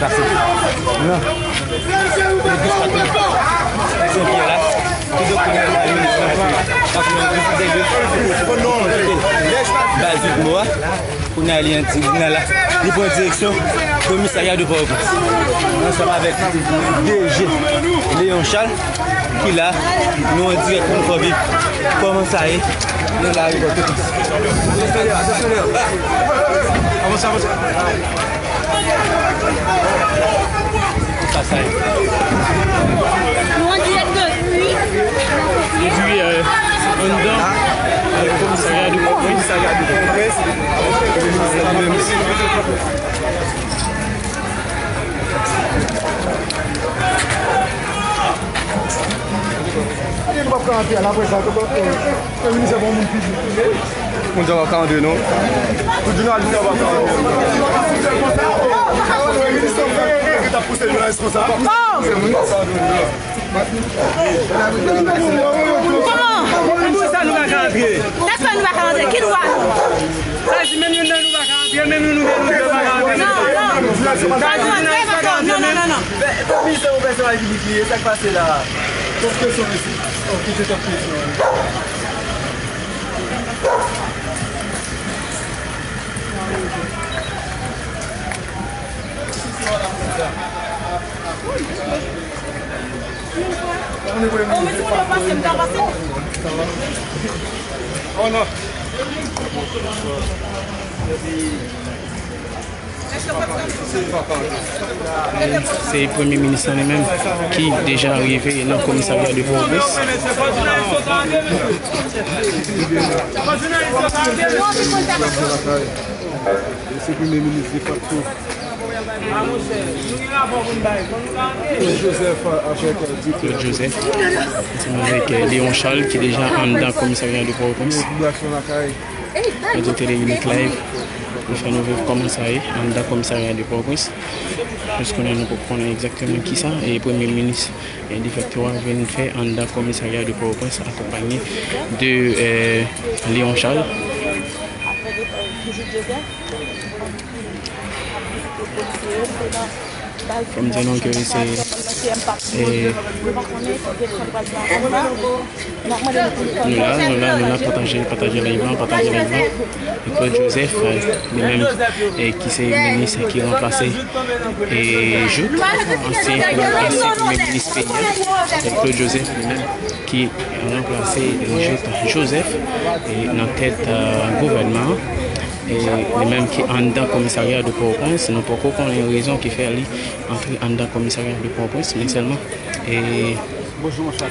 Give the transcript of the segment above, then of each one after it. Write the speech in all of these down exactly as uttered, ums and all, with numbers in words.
Pase. Non. Yon dous pa tonbe. Yon pyè la. Tout dòk kounye a, minis lan ap fè yon vizit de lye. Bal Vivmo a. Kounye a, li an di-, li nan la. Li pran direksyon komisarya de Pòtoprens. Ansanm avèk D G Léon Charles, ki la, nou an dirèk pou nou fè viv kòman sa ye nan lari Pòtoprens. Avanse, avanse. Sa, sa ye. Nou an dirèk depi. Depi, euh, anndan, euh, komisarya de Pòtoprens. Komisarya de Pòtoprens. Moun sa pa ka antre non. Tout jounalis sa pa ka antre. Ki t ap pouse jounalis konsa? Kòman? Kòman sa nou pa ka antre? Sa fè nou pa ka antre? Ki dwa nou? Sa di menm youn nan nou pa ka antre, menm youn nou gen nou dwe pa ka antre. Non, non. Sa di jounalis pa ka antre menm. Non, non, non, non. Fè, fè bizè yon pèsonaj ki bliye, sa k pase la? Pòz kesyon mesye. Ok, se top kesyon. Oh, men si mwen pase, m ta pase. Oh, non. Se premye minis lan li menm ki deja rive nan komisarya de Pòtoprens. Se premye minis defakto. Claude Joseph avèk, euh, Claude Joseph, ansanm avèk, euh, Léon Charles ki deja anndan komisarya de Pòtoprens. Radio Télé Unique Live, nou fè nou viv kòman sa ye anndan komisarya de Pòtoprens. Jis kounye a nou poko konnen egzakteman kisa e premye minis, e, defakto a vin fè anndan komisarya de Pòtoprens akonpanye de, e, Léon Charles. Fò m di nou ke se, e, nou la, nou la, nou la, pataje, pataje live lan, pataje live lan. E Claude Joseph, e, li menm, e, ki se minis ki ranplase, e, Jouthe, ansyen, ansyen premye minis peyi a. E Claude Joseph, li menm, ki ranplase Jouthe Joseph, e, nan tèt, e, gouvènman an. E li menm ki anndan komisarya de Pòtoprens, nou poko konnen rezon ki fè li antre anndan komisarya de Pòtoprens, men sèlman, e,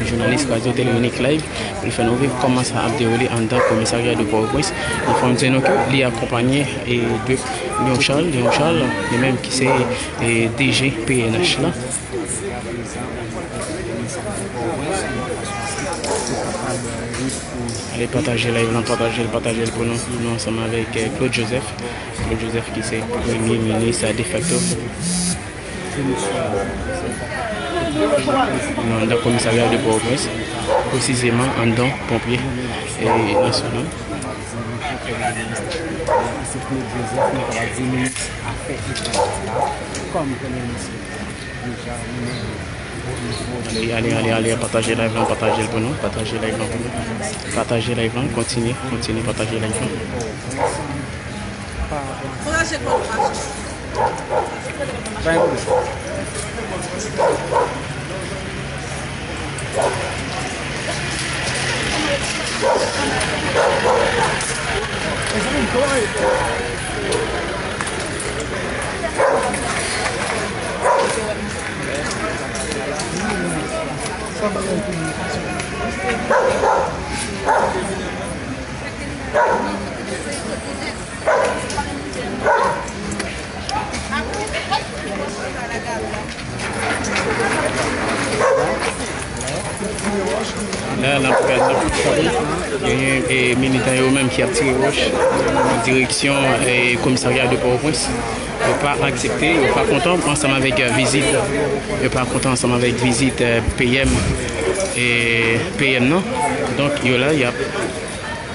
jounalis Radio Télé Unique Live pou l fè nou viv kòman sa ap dewoule anndan komisarya de Pòtoprens. Li fò m di nou ke li akonpanye, e, de Léon Charles, Léon Charles, li menm ki se, e, D G P N H la. Ale pataje live lan, pataje l, pataje l pou nou. Nou ansanm avèk, e, Claude Joseph. Claude Joseph ki se premye minis defakto. Nan, nan komisarya de Pòtoprens, presizeman anndan ponpye, e, nasyonal. Ale, ale, ale, ale, pataje live lan, pataje l pou nou, pataje live lan pou nou. Pataje live lan, kontinye, kontinye pataje live lan. La, la, la, la, genyen, e, militan yo menm ki ap tire wòch, direksyon, e, komisarya de Pòtoprens. Yo pa aksepte, yo pa kontan ansanm avèk, e, vizit, yo pa kontan ansanm avèk vizit, e, P M, e, P M nan. Donk, yo la, y ap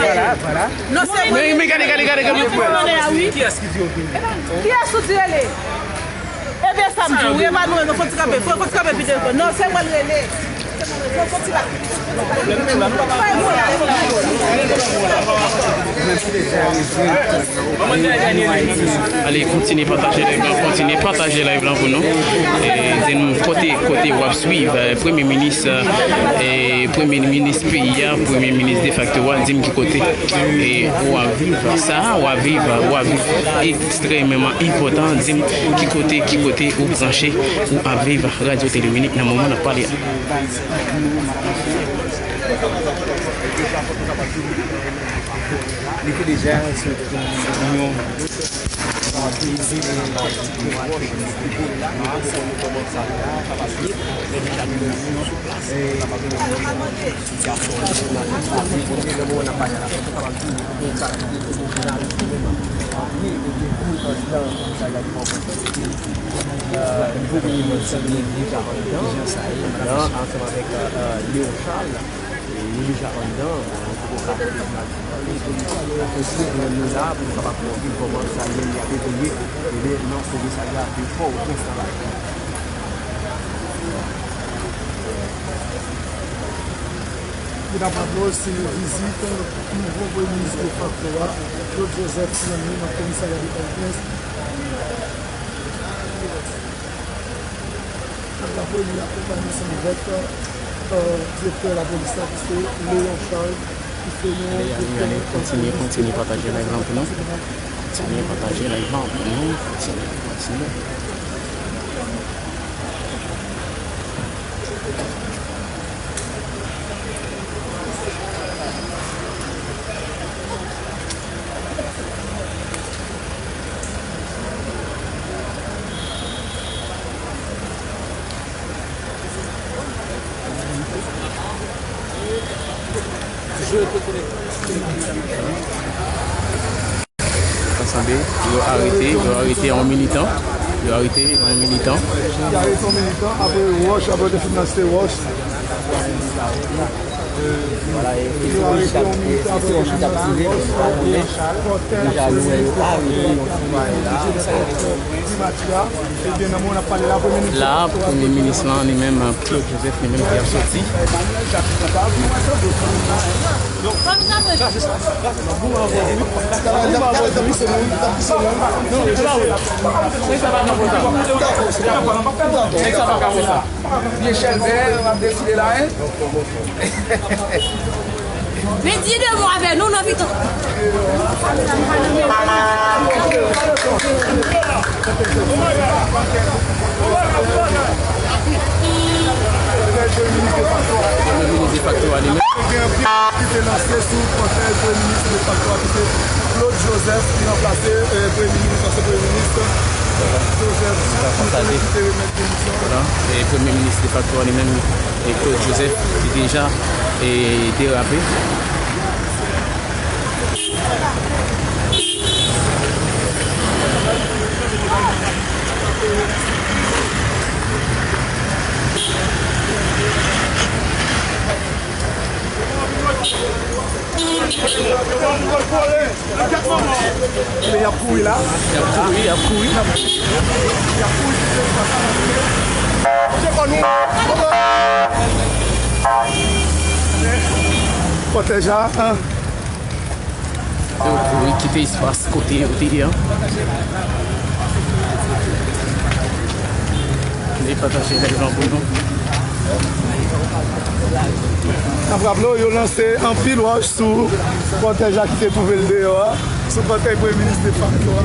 rele. Non, se mwen. Men, men gade, gade, gade, gade. Kiyès ki di yo vini? Kiyès ou di rele? Ebyen, sa m di w, wi, e pa nou, non, fò ti kanpe, fò, fò ti kanpe pi devan. Non, se mwen l rele. Se mwen l rele. Fò, fò ti la. Ale, kontinye pataje live lan, kontinye pataje live lan pou nou. E, di nou kote, kote w ap swiv, e, Premye Minis, e, Premye Minis peyi a, Premye Minis defakto a, di m ki kote, e, w ap viv sa, w ap viv, w ap viv ekstrèmeman enpòtan, di m ki kote, ki kote ou branche, ou ap viv Radyo Tele Minik nan moman n ap pale a. Li te deja sou yon Ansanm avèk Leon Charles. E nou deja anndan, bon, nou poko ka fè mal. Akoz nou la pou nou kapab montre kòman sa ye, li ap evolye. Ebyen, nan komisarya de Pòtoprens nan la. Pou n ap raple w, se vizit nouvo premye minis defakto a, Claude Joseph, ki rann li nan komisarya de Pòtoprens. Ak lapriyè, li akonpaye ansanm avèk, euh, direktè lapolis la, ki se Léon Charles, ki se yon direktè kontinye, kontinye pataje live lan pou nou. Kontinye pataje live lan pou nou. Kontinye, kontinye. Sa sanble, yo arete, yo arete yon militan. Yo arete yon militan. Yo arete yon militan, apre Roche, apre yo te fin nan Site Roche. Vwala, e, e se Roche k ap, e, e se Roche k ap tire, paske nou pa konnen. Deja, nou wè yo arete yon ti moun la. La, Premye Minis lan, li menm, Claude Joseph, li menm ki ap soti. Nèg sa pa ka fè sa. Vye chèlbè, w ap deside la, en? Men di de mo avè nou, non, pito. Premye minis defakto a li menm. Gen anpil ki te lanse sou pòtrè premye minis defakto a, ki se Claude Joseph, ki ranplase, eh, premye minis, ansyen premye minis Joseph Jean, ki te remèt demisyon. Vwala, e premye minis defakto a li menm, e Claude Joseph, ki deja, e, derape. Men y ap kouri la. Y ap kouri, y ap kouri. Y ap kouri kite espas la. Manje kò nou. Kòtèj la, an. Yo kouri kite espas kote yo te ye an. Li pataje lèzon pou nou. N ap raple w, yo lanse anpil wòch sou kòtèj la ki te twouve l deyò a, sou kòtèj premye minis defakto a.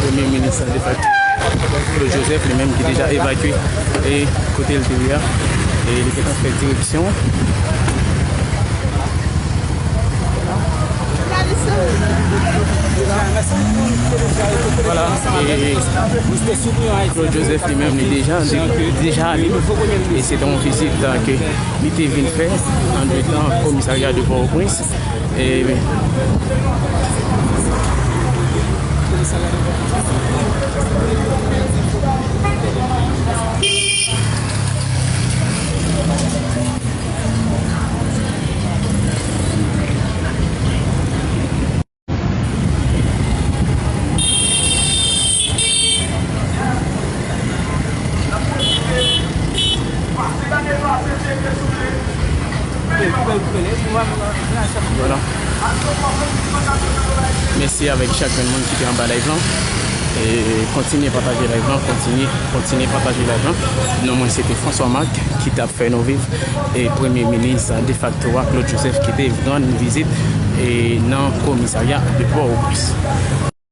Premye minis defakto Claude Joseph, li menm ki deja evakye e kote l te ye a, e li te ka fè direksyon. Vwala, e Claude Joseph li menm li deja, deja ale. E se te yon vizit, euh, ke li te vin fè andedan komisarya de Pòtoprens. E Vwala. Mèsi avèk chak grenn moun ki te anba live lan. E kontinye pataje live lan, kontinye, kontinye pataje live lan. Non mwen se te François Marc ki t ap fè nou viv e premye minis defakto a Claude Joseph ki te rann vizit e nan komisarya de Pòtoprens.